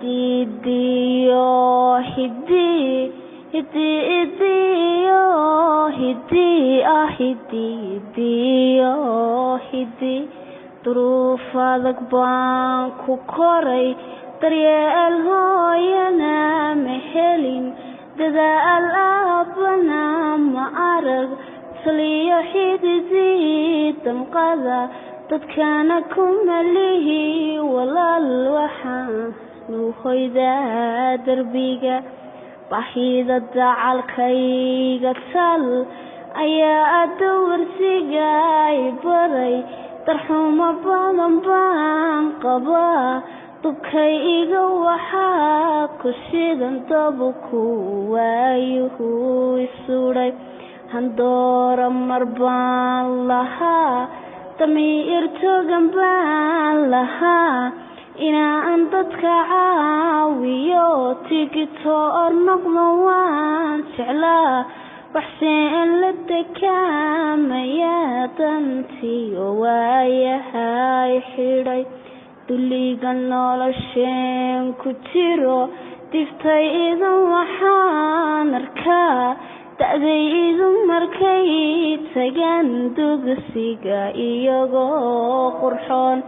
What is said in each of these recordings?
Hidiyo hidi hidiyo hidi ah hidiyo hidi. Duruuf adag baan ku koray, daryeel hooyana ma helin, dadaal aabbana ma arag, taliyo xididii damqada dadkana kuma lihi walaal. Waxaanu hoydaa derbiga, baahida dacalkayga tal ayaa dawarsiga i baray. Darxumo badan baan qabaa, dubkayga waxaa ku shidan dabku waayuhu isudhay. Handoora mar baan lahaa, damiir togan baan lahaa, inaan dadka caawiyo, tigitoor noqdo waan jeclaa. Waxseen la dekaamaya dantiyo waayahay xidhay, dulliga nolosheen ku jiro. Diftaydan waxaan arkaa da'daydu markay tagaan dugsiga, iyagoo qurxoon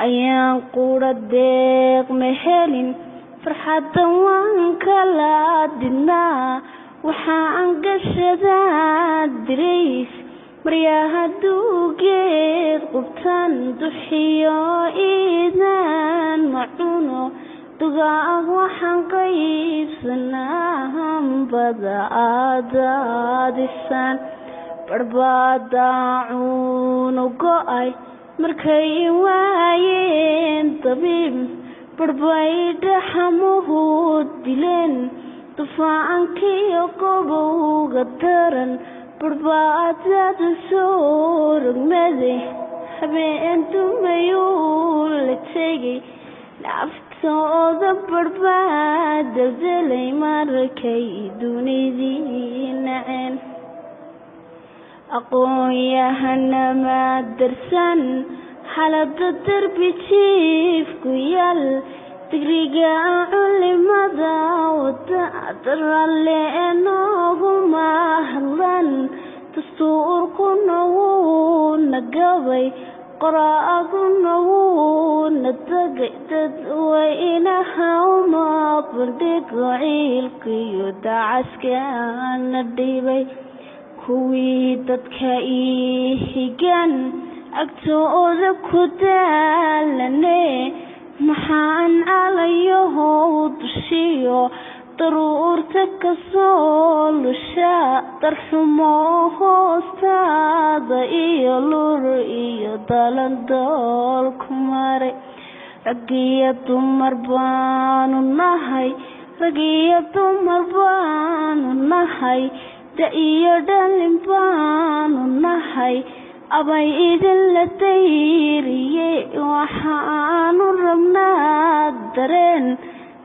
ayaan qura deeq ma helin. Farxadda waan kala didnaa, waxaan gashadaa dirays maryaha duugeed qubtaan, duxiyo iidaan ma cuno dugaag. Waxaan qaybsanaa hambada aadaadisan, barbadaacuunu go'ay markay waayeen dabiib, barbay dhaxamuhu dileen dufaankiyo qobowga daran, barbaadada soo rogmaday habeen dumayuu la tegay naftooda, barbaa deldelay markay dunidii naceen. Aqoon-yahanama darsan xaalada derbi jiifku yaal, digriga culimada wada daralle nooguma hadlan, dastuurkuna wuu na gabay, qoraaguna wuu na dagay. Dadweynaha uma bandhigo ciilkiyo dacaskana dhibay. Kuwii dadka ii xigan agtooda ku daalane, maxaan calayahow dushiyo daruurta kasoo lusha, darxumo hoostaada iyo lur iyo dalandool ku maray. Rag iyo dumar baanu nahay, rag iyo dumar baanu nahay, da iyo dhalin baanu nahay, abay idinla dayriye. Waxaanu rabnaa dareen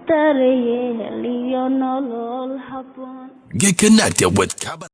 daryeel iyo nolol habboon. Get connected with Kaba.